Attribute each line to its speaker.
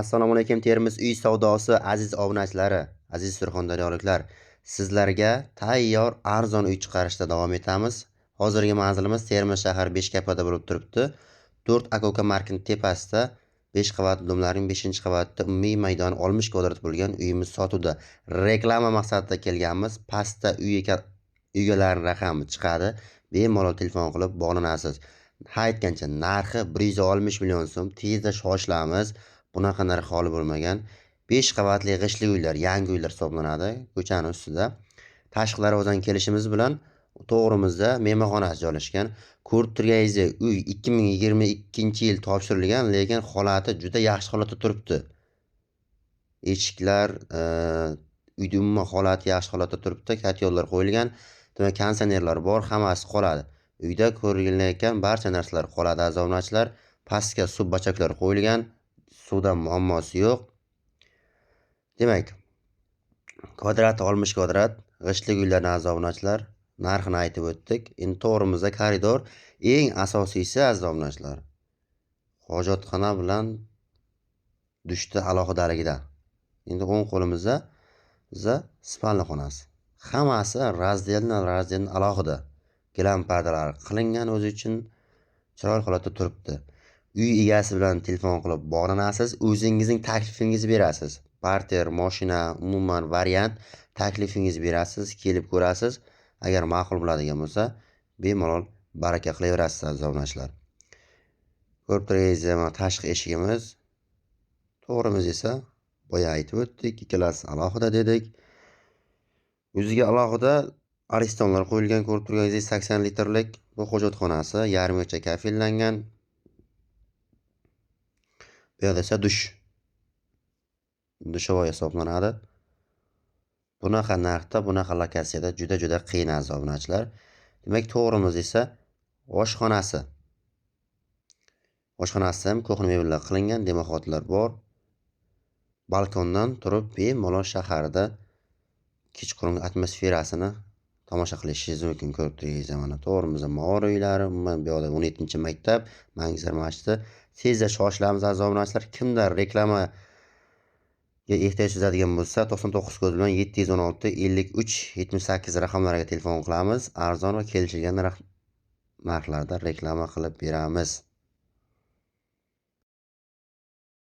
Speaker 1: Assalomu alaykum, Termiz uy savdosi aziz obunachilari, aziz surxondaryoliklar. Sizlarga tayyor arzon uy chiqarishda davom etamiz. Hozirgi manzilimiz Termiz shahar Beshkapada bo'lib turibdi. 4 aka markning tepasida 5 qavatli domlarning 5-qavatida umumiy maydoni 60 kvadrat bo'lgan uyimiz sotuvda. Reklama maqsadida kelganmiz. Pastda uy egalarining raqami chiqadi. Bemalol telefon qilib bog'lanasiz. Ha, aytgancha narxi 160 million so'm. Tezda shoshilamiz. Bunaqa narx holi bo'lmagan. 5 qavatli g'ishtli uylar, yangi uylar hisoblanadi, ko'chani ustida. Tashqi darvozadan kelishimiz bilan to'g'rimizda mehmonxonasi joylashgan. Ko'rib turganingizdek, uy 2022-yil topshirilgan, lekin holati juda yaxshi holatda turibdi. Eshiklar, uyda umuman holati yaxshi holatda turibdi, kotellar qo'yilgan, demak konditsionerlar bor, hammasi qoladi. Uyda ko'rilayotgan barcha narsalar qoladi, aziz obunachilar. Pastga suv bachaklar qo'yilgan, suvdan muammosi yo'q. Demak, kvadrati 60 kvadrat, g'ishtli uylarni, aziz obunachilar, narxini aytib o'tdik. Endi to'g'rimizda koridor, eng asosiysi, aziz obunachilar, hojatxona bilan dushda alohidaligida. Endi o'ng qo'limizda biza спальня xonasi. Hammasi раздельно, раздельно alohida. Gilam pardalar qilingan, o'zi uchun chiroyli holatda turibdi. Uy egasi bilan telefon qilib bog'lanasiz, o'zingizning taklifingizni berasiz. Parter, moshina, umuman variant taklifingizni berasiz, kelib ko'rasiz. Agar ma'qul bo'ladigan bo'lsa, bemalol baraka qilaverasiz, aziz obunachilar. Ko'rib turganingizdek, mana tashqi eshigimiz. To'g'rimiz esa boya aytib o'tdik, ikkalasi alohida dedik. O'ziga alohida aristonlar qo'yilgan, ko'rib turganingizdek 80 litrlik bu hojatxonasi yarmigacha kafellangan. Bu yerda esa dush. Dushovoy hisoblanadi. Bunaqa narxda, bunaqa lokatsiyada juda-juda qiyin, aziz obunachilar. Demak, to'g'rimiz esa oshxonasi. Oshxonasi ham кухня mebellar qilingan, дымоход lar bor. Balkondan turib bemalol shaharda kechqurungi atmosferasini tomosha qilishingiz mumkin, ko'rib turganingizdek mana to'g'rimizda Maor uylari, umuman bu yoqda 17-maktab, Mangizar masjidi. Tezda shoshilamiz, aziz obunachilar. Kimlar reklamaga ehtiyoj sezadigan bo'lsa, 99 kod bilan 716 53 78 raqamlariga telefon qilamiz. Arzon va kelishilgan narxlarda reklama qilib beramiz.